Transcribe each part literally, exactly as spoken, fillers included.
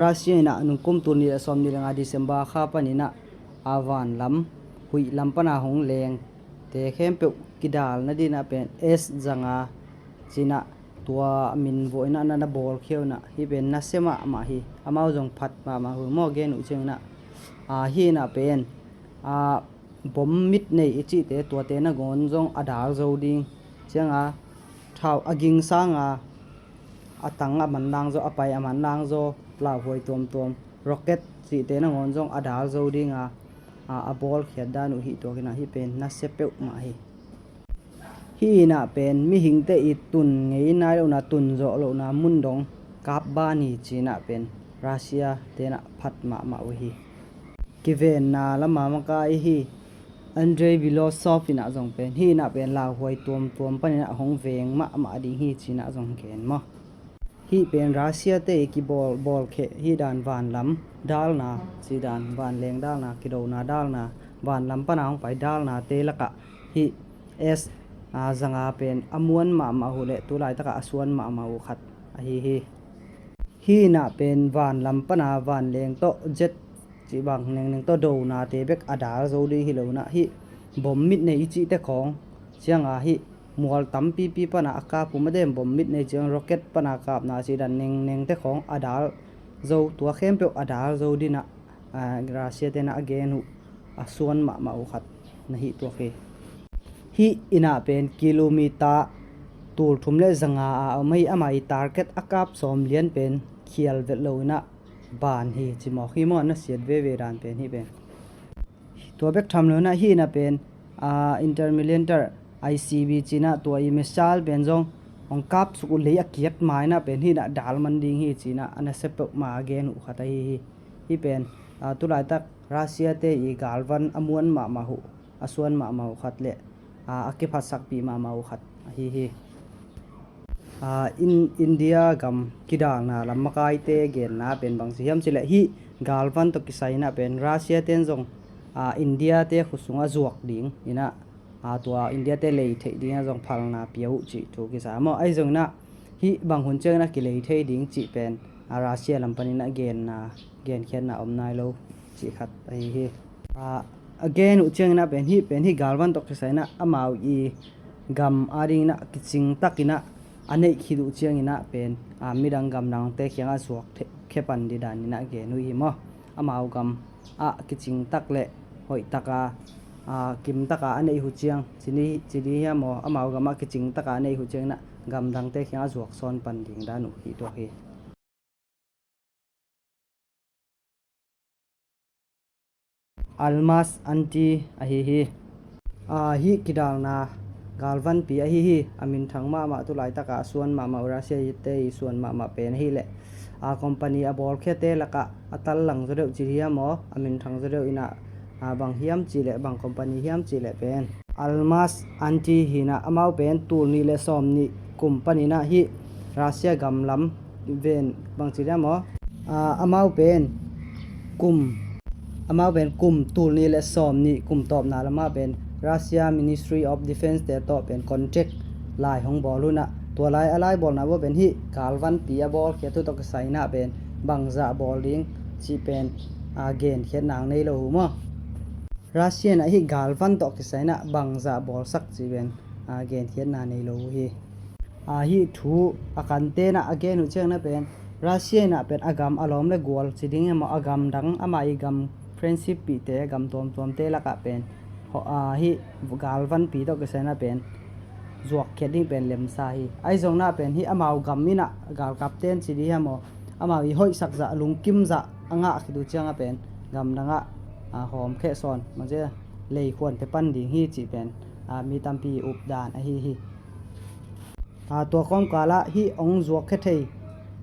Russia in ah nungkum tul nih le sawmnih le nga December kha panin ah a vanlam huih lam pana hong lengte khempeuh kidal nadingin ah pen S zanga ci-in ah tua min vawh in ah na, na bawlkhia uh in ah hih pen nasia mahmah hi. Amau zong phat mahmah uh hi maw, gen uh ciangin ah. A, hih in ah pen a, bom mit nei i cihte tuate nangawn zong a dal zo ding. Ciang a, thau a ging sang a, a tang a manlang zaw, a pai a manlang zaw, lauhuai tuamtuam, rocket cihte nangawn zong a dal zo ding a, a, a bawlkhiat dan uh hih tuak in ah hih pen nasia peuhmah hi. Hih in ah pen mihingte i tun ngei nai lohna, tun zawh lohna mun dong kap ban hi ci-in ah pen Russia te in ah phat mahmah uh hi. Kivenna lam a makai hi. Andrei Belousov in ah zong pen hih in ah pen lauhuai tuamtuam panin ah hong veng mahmah ding hi ci-in ah zong gen maw. Hih pen Russia te i kibawl, bawlkhia hih dan vanlam dalna, ci dan vanleng dalna, kidona dalna, vanlam pana hong pai dalnate lakah hih S, a, zanga pen a muan mahmah uh leh tu laitakah a suan mahmah uh khat ahi hi. Hih in ah pen vanlam pana vanleng tawh jet cih bang nengneng tawh donate bek a dal zo ding hi lo in ah hih bom mit nei i cihte khawng ciang a hih mual tampipi pana a kap uh, mah den bom mit nei ciang rocket pana kapna cih dan nengnengte khawng a dal zo, tua khempeuh a dal zo dingin ah, a, Russia te in ah a gen uh a suan mahmah uh khat na hih tuak hi. Hih in ah pen kilometer tul thum le zanga a om hi. Amah i target a kap sawm lian pen khial vet lo in ah ban hi ci mawk hi maw, na siat veve dan pen hih pen. Tua bek tham lo in ah hih in ah pen, a, Intermilitary I C B ci-in ah tua i missile pen zong hong kap suk uh leh a kiat ma in ah pen hih in ah dal man ding hi ci-in ah a nasia peuhmah a gen uh khat ahi hi. Hih pen, a, tu laitak Russia te i galvan a muan mahmah uh, a suan mahmah uh khat leh, a, a kiphatsakpih mahmah uh khat ahi hi. A, in, India gam kidalna lam makaite genna pen bang ci hiam cih leh hih galvan tawh kisai in ah pen Russia ten zong, a, India te khut sungah zuak ding in ah, a, tua India te lei theih dingin ah zong phalna pia uh cih thu kisa maw. Ahi zongin ah hih bang hun ciangin ah kilei thei ding cih pen, a, Russia lam panin ah genna, genkhiatna om nai lo cih khat ahi hi. A, a gen uh ciangin ah pen hih pen hih galvan tawh kisai in ah amau i gam adingin ah kicing takin ah a neih khit uh ciangin ah pen, a, midang gamdangte kiangah zuak the-, khia pan ding danin ah gen uh hi maw. Amau gam ah kicing tak leh hoih taka, a, kim taka a neih uh ciang ci ni, ci ding hiam maw, amau gam ah kicing taka a neih uh ciangin ah gamdangte kiangah zuak sawn pan ding dan uh hi tuak hi. Almaz Anti ahi hi. A, hih kidalna galvanpi ahi hi. A minthang mahmah, tu laitaka a suan mahmah, Russia te i suan mahmah pen ahi leh, a, company a bawlkhiate lakah a tallang zaw deuh ci hiam maw, a minthang zaw deuh in ah, a, bang hiam cih leh, bang company hiam cih leh pen Almaz Anti hi in ah, amau pen tul nih le sawm nih kum panin ah hih Russia gam lam ven bang ci hiam maw, a, amau pen kum, amau pen kum tul nih le sawm nih kum tawpna lamah pen Russia Ministry of Defense te tawh pen contract lai hong bawl uh in ah, tua lai a lai bawlna bawh pen hih galvanpi a bawlkhiat uh tawh kisai in ah pen bangzah bawl ding cih pen, a, genkhiatna nei lo uh maw. Russia in ah hih galvan tawh kisai in ah bangzah bawlsak cih pen, a, genkhiatna nei lo uh hi. A, hih thu a kante in ah a gen uh ciangin ah pen Russia in ah pen a gam a lawm le gual ci ding hiam maw, a gam dang, amah i gam friendship pihte, gam tuamtuamte lakah pen, a, hih galvanpi tawh kisai in ah pen zuakkhiat ding pen lemsa hi. Ahi zongin ah pen hih amau gam in ah galkapte in ci ding hiam maw, amau i hoihsak zah, lungkim zah a ngah khit uh ciangin ah pen gamdang ah, a, hawmkhia sawn, maw, leikhuante pan ding hi cih pen, a, mi tampi i updan ahi hi. A, tua kawmkal ah hih hong zuakkhia thei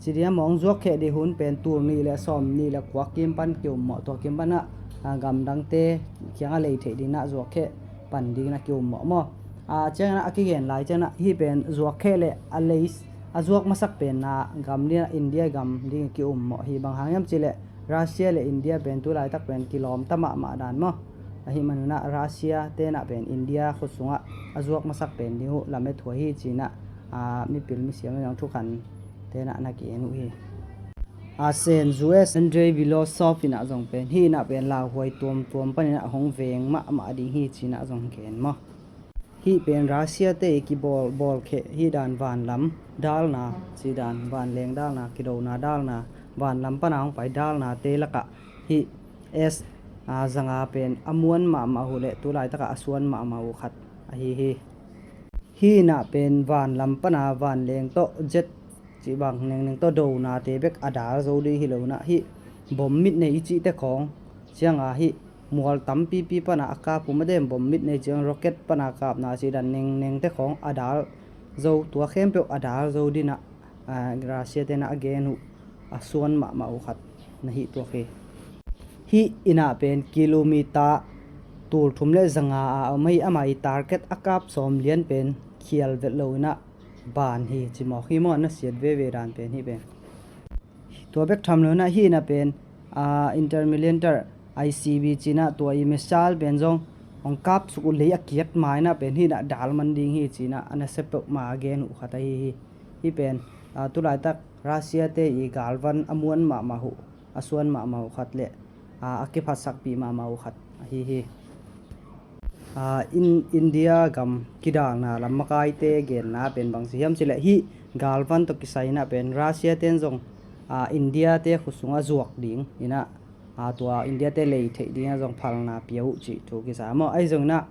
ci ding hiam maw, hong zuakkhia ding hun pen tul nih le sawm nih le kua kim pan ki-um mawh, tua kim pan ah, a, gamdangte kiangah lei theih dingin ah zuakkhia pan dingin ah ki-um mawh maw. A, ciangin ah a kigen lai ciangin ah hih pen zuakkhia leh a lei, a zuak masak pen na gam dingin ah India gam dingin ki-um mawh hi. Bang hang hiam cih leh Russia le India pen tu laitak pen kilawmta mahmah dan maw. Ahih manun ah Russia te in ah pen India khut sungah a zuak masak pen ding uh lamet uh hi ci-in ah, a, mipil misiam le zong thukhante in ah na gen uh hi. A sen U S Andrei Belousov inah zong pen hih inah pen lauhuai tuamtuam paninah hong veng mahmah ding hi cinah zong gen maw. Hih pen Russia te i kibawl bawlkheh hih dan vanlam dalna, ci dan vanleng dalna, kidona dalna, vanlam pana hong pai dalna te lakah hih S a zanga pen a muan mahmah uh leh tulaitakah a suan mahmah uh khat ahi hi. Hih inah pen vanlam pana vanleng tawh jet cih bang nengneng tawh donate bek a dal zo ding hi lo inah hih bom mit nei i cihte khawng cianga hih mual tampipi pana a kap uh mah dem bom mit nei ciang rocket pana kapna cih dan nengnengte khawng a dal zo, tua khempeuh a dal zo dinah Russia tenah a gen uh a suan mahmah uh khat na hih tuak hi. Hih inah pen kilometer tulthum le zanga a om ahi, amah i target a kap sawm lian pen khial vet lo inah ban hi cimawk hi maw, na siat veve dan pen hih pen. Tua bek tham lo inah hih inah pen a intermillimeter I C B cinah tua i missile pen zong hong kap suk uh lei a kiat ma inah pen hih inah dal man ding hi cinah a nasia peuhmah a gen uh khat ahi hi. Hih pen a tulaitak Russia te i galvan a muan mahmah uh, a suan mahmah uh khat le a kiphatsakpih mahmah uh khat ahi hi. India gam kidalna lam makaite genna pen bangci hiam cileh hih galvan tawh kisai inah pen Russia ten zong India te khut sungah zuak ding inah tua India te lei theih dingah zong phalna pia uh cih thu kisa maw. Ahi zong inah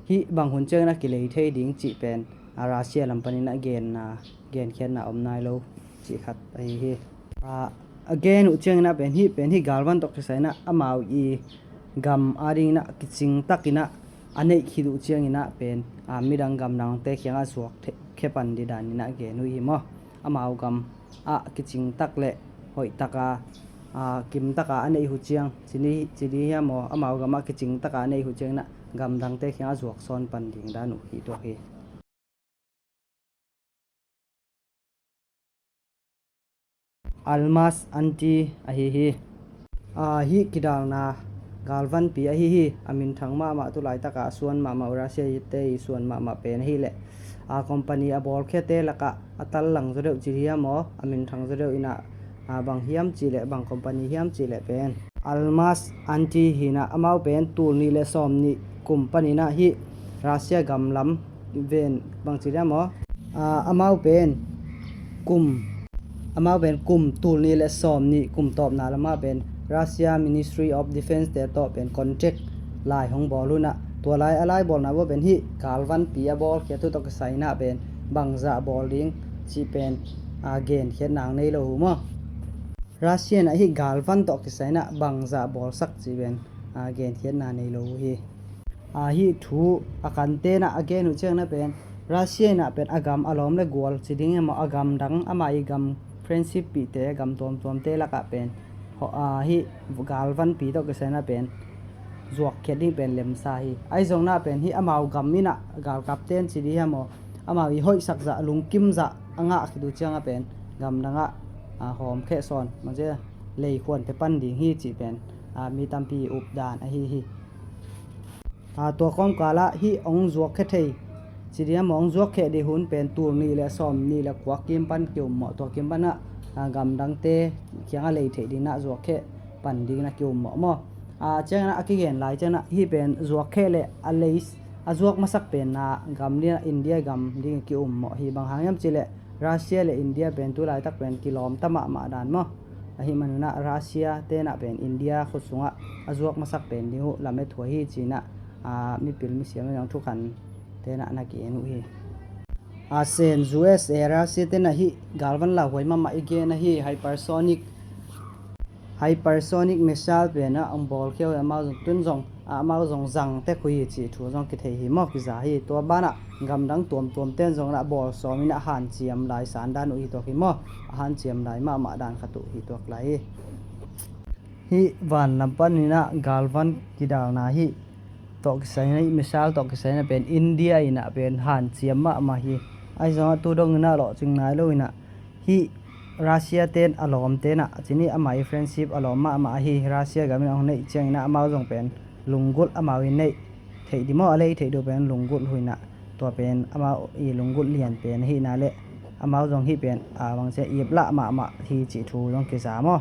hih bang hun ciangin a kilei thei ding cih pen a Russia lam panin a genna, genkhiatna om nai lo cih khat ahi hi. A gen uh ciangin a pen hih pen hih galvan tawh kisai inah amau i gam a dingin a kicing takin a a neih khit uh ciangin a pen a midang gamdangte kiangah zuak khia pan dih danin a gen uh hi maw. Amau gam ah kicing tak le hoih taka a kim taka a neih uh ciang ci dih hiam maw, amau gam ah kicing taka a neih uh ciangin a gamdangte kiangah zuak sawn pan ding dan uh hi tuak hi. Almaz Antti ahi hi. Hih kidalna galvanpi ahi hi. A minthang mahmah, tulaitaka a suan mahmah uh, Russia te i suan mahmah pen ahileh a company a bawlkhiate lakah a tallang zaw deuh ci hiam maw, a minthang zaw deuh inah bang hiam cihleh bang company hiam cihleh pen Almaz Antti hinah amau pen tul nih le sawm nih kum paninah hih Russia gam lam ven bang ci hiam maw, amau pen kum amau pen kum tul nih le sawm nih kum tawpna lamah pen Russia Ministry of Defense te tawh pen contract lai hong bawl hunah, tua lai a lai bawlna bawh pen hih galvanpi a bawlkhiat uh tawh kisai inah pen bangzah bawl ding cih pen a genkhiat nang nei lo uh maw. Russia inah hih galvan tawh kisai inah bangzah bawlsak cih pen a genkhiatna nei lo uh hi. Hih thu a kan tenah a gen uh ciangna pen Russia inah pen a gam a lawm le gual ci ding emaw, a gam dang ama i gam friendship pihte, gam tuamtuamte lakah pen hih galvanpi tawh kisai inah pen zuakkhiat ding pen lemsa hi. Ahi zong inah pen hih amau gam inah galkapten ci ding hiam maw, amau i hoihsak zah, lungkim zah a ngah khit uh cianga pen gamdangah hawmkheh sawn, mangcia leikhuante pan ding hi cih pen mi tampi updan ahi hi. Tua kawmkalah hih hong zuakkhia thei ci ding hiam maw, hong zuakkheh ding hun pen tul nih le sawm nih le kua kim pan ki-um mawh, tua kim panah gamdangte kiangah lei theih dinah zuakkheh pan dinah ki-um mawh maw. Cianginah a kigen lai cianginah hih pen zuakkheh le a lei a zuak masak penna gam dinah India gam ding ki-um mawh hi. Bang hang hiam cihleh Russia le India pen tulaitak pen kilawmta mahmah dan maw. Ahih manunah Russia tenah pen India khut sungah a zuak masak pen ding uh lamet huai hi cinah mipil misiam le zong thukhan tenah na gen uh hi. A sen U S A Russia tenah hih galvan lauhuai mahmah i gen ahi hypersonic hypersonic missile penah hong bawlkhia uh hi. Amau zong tun zong amau zong zang tek uh hi cih thu zong kithei hi maw, kiza hi. Tua banah gamdang tuamtuam ten zong inah bawl sawm inah hanciam lai san dan uh hi tuak hi maw. A hanciam lai mahmah dan khat uh hi tuak lai hi. Hih vanlam paninah galvan kidalna hih tawh kisai inah, hih missile tawh kisai inah pen India inah pen hanciam mahmah hi. Ahi zongah tu dong inah lawhcing nai lo inah hih Russia ten a lawm tenah cini ama i friendship a lawm mahmah ahi Russia gam inah hong neih cianginah amau zong pen lunggulh amau i neih theih ding maw, a lei theih ding pen lunggulh huinah tua pen amau i lunggulh lian pen ahihna le amau zong hih pen a bangcia iplah mahmah hi cih thu zong kiza maw.